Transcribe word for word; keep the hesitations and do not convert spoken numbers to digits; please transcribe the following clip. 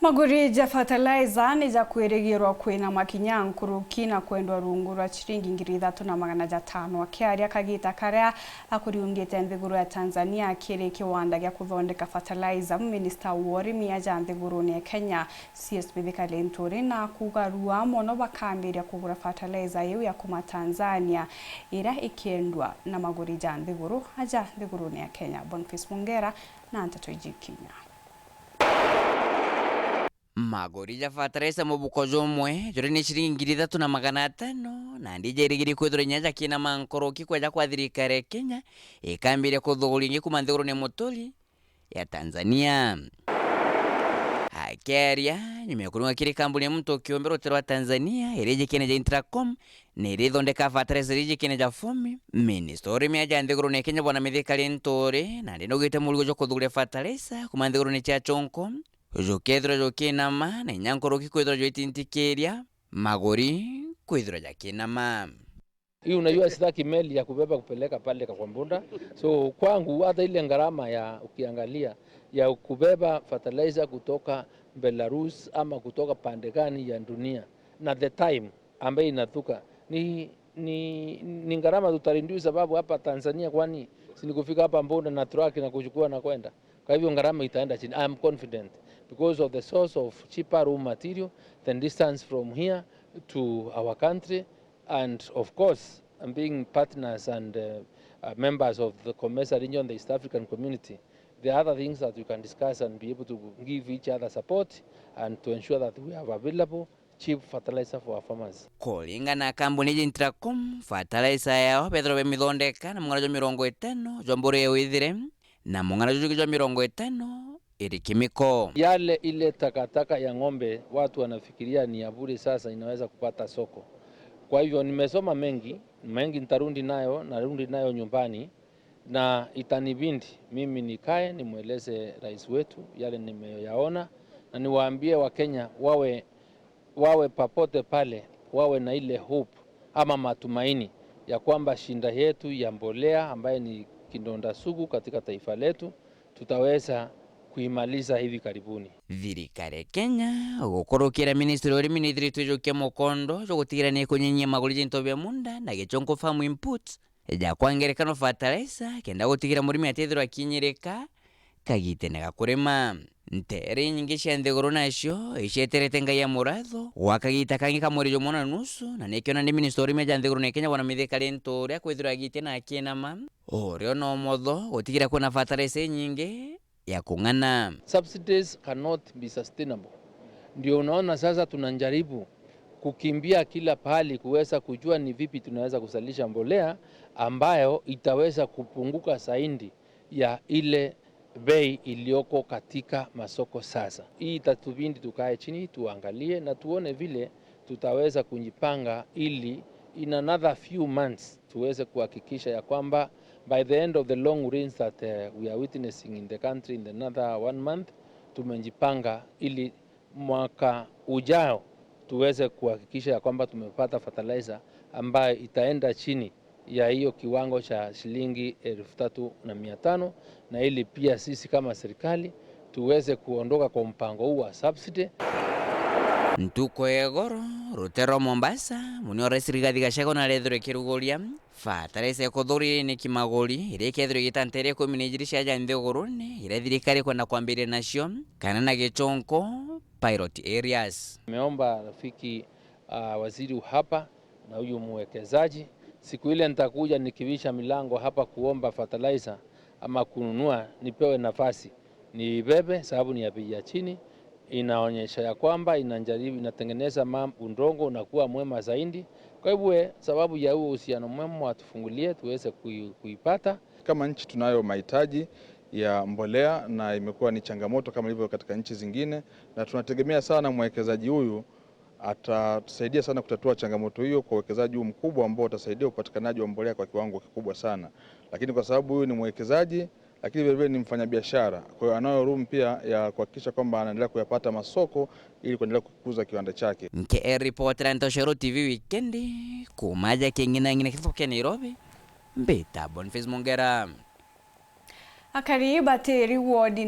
Maguri ja fertilizer ni jakwirigirwa kwina makinya nkuruki na kwendwa rungu rwa ciringi ngiri ithatu na magana jatano. Akiaria kagita karia akuriungite nthiguru ya Tanzania kiri kiwanda gia kuthondeka fertilizer, minista wa urimi aja nthigurune ya Kenya, C S Mithika Linturi, na kugarua mono bakambiria kugura fertilizer iu ya kuma Tanzania, iria ikiendwa na maguri ja nthiguru aja nthigurune ya Kenya. Boniface Mungera na nteto iji ikinya. Maguri ja fertilizer mubuko jumwe juri ni ciringi ngiri ithatu na magana atano, na ndi jerigiri kwithirwa inya jakina mankuruki kweja kwa thirikari ya Kenya ikambiria kuthuguria ingi kuma nthigurune muturi ya Tanzania. Akiaria nyuma ya kurunga kiri kambuni ya muntu kiumbe rutere rwa Tanzania iria ijikene ja Intracom, na iria ithondeka fertilizer iria ijikene ja Fomi, minista wa urimi aja nthigurune ya Kenya Bwana Mithika Linturi nandi naugite murigo jwa kuthuguria fertilizer kuma nthigurune cia Chonko jukethirwa jukinama, na inya nkuruki kwithirwa jwitintikiria, maguri kwithirwa jakinama. Hii unajua, sitaki meli ya kubeba kupeleka pale Kakwambunda. So kwangu hata ile gharama ya, ukiangalia, ya kubeba fertilizer kutoka Belarus ama kutoka pande gani ya dunia, na the time ambayo inatuka ni, ni, ni gharama tutareduce, sababu hapa Tanzania kwani si ni kufika hapa Mbunda na truck na kuchukua na kwenda. Kwa hivyo gharama itaenda chini. I am confident because of the source of cheaper raw material, the distance from here to our country, and of course, being partners and, uh, uh, members of the COMESA region, the East African Community, there are other things that we can discuss and be able to give each other support and to ensure that we have available cheap fertilizer for our farmers. Kuringana na kambuni ya Intracom, fertilizer yao bethirwa bemithondeka na mung'ana jwa mirongo itano jwa mburu ya withire, na mung'ana juju jwa mirongo itano iri kimiko. Yale ile takataka ya ng'ombe watu wanafikiria ni ya bure, sasa inaweza kupata soko. Kwa hivyo nimesoma mengi, mengi nitarundi nayo, narundi nayo nyumbani, na itanibidi mimi nikae nimweleze rais wetu yale nimeyaona, na niwaambie Wakenya wawe, wawe popote pale, wawe na ile hope ama matumaini ya kwamba shinda yetu ya mbolea ambaye ni kidonda sugu katika taifa letu tutaweza kuimaliza hivi karibuni. Thirikari ya Kenya gukurukira ministry ya urimi ni ithiritwe ijukia mukondo jwa gutigira ni ikunyanyia maguri ja into bia munda na Gichonko Farm Inputs ja kwa ngerekano fertilizer, kenda gutigira murimi atithirwa akinyirika kagitene ga kurima. Nteere inyingi cia nthiguru nacio icieterete ngai ya muratho gwa kagita kangi ka mweri jumwe na nusu, na nikio nandi minista wa urimi ja nthiguru ni Kenya Bwana Mithika Linturi akwithirwa agitia na akiinama, urio na umotho gutigira kwina fertilizer inyingi ya kung'ana. Subsidies cannot be sustainable. Ndio unaona sasa tunajaribu kukimbia kila pahali kuweza kujua ni vipi tunaweza kuzalisha mbolea ambayo itaweza kupunguka zaidi ya ile bei iliyoko katika masoko sasa. Hii itatubidi tukae chini, tuangalie na tuone vile tutaweza kujipanga ili in another few months tuweze kuhakikisha ya kwamba by the end of the long rains that, uh, we are witnessing in the country in another one month, tumejipanga ili mwaka ujao tuweze kuhakikisha ya kwamba tumepata fertilizer ambayo itaenda chini ya hiyo kiwango cha shilingi elfu tatu na mia tano, na ili pia sisi kama serikali tuweze kuondoka kwa mpango huu wa subsidy. Ntuku ya igoro, rutere rwa Mombasa, muni wa rais Rigathi Gachagua na arethirwe kiruguria fertilizer ya kuthurire ni kimaguri, iria ikethirwa igita nteere ikumi na ijiri cia ja nthigurune, iria thirikari ikwenda kwambiria nacio, kana na Gichonko pilot areas. Nimeomba rafiki, ah, waziri hapa na huyu mwekezaji, siku ile nitakuja nikibisha milango hapa kuomba fertilizer ama kununua, nipewe nafasi nibebe, sababu ni ya bei ya chini, inaonyesha ya kwamba inajaribu, inatengeneza mam-, udongo unakuwa mwema zaidi. Kwa hivyo, sababu ya huo uhusiano mwema watufungulie tuweze kui-, kuipata. Kama nchi tunayo mahitaji ya mbolea na imekuwa ni changamoto kama ilivyo katika nchi zingine, na tunategemea sana mwekezaji huyu atatusaidia sana kutatua changamoto hiyo kwa uwekezaji huu mkubwa ambao utasaidia upatikanaji wa mbolea kwa kiwango kikubwa sana. Lakini kwa sababu huyu ni mwekezaji, lakini vile vile ni mfanyabiashara, kwa hiyo anayo room pia ya kuhakikisha kwamba anaendelea kuyapata masoko ili kuendelea kukuza kiwanda chake. Nke ripotera Ntoshero T V Wikendi, kuuma ja king'inang'ina kithuku kia Nairobi, mbita Boniface Mongera. Akari batiri wodi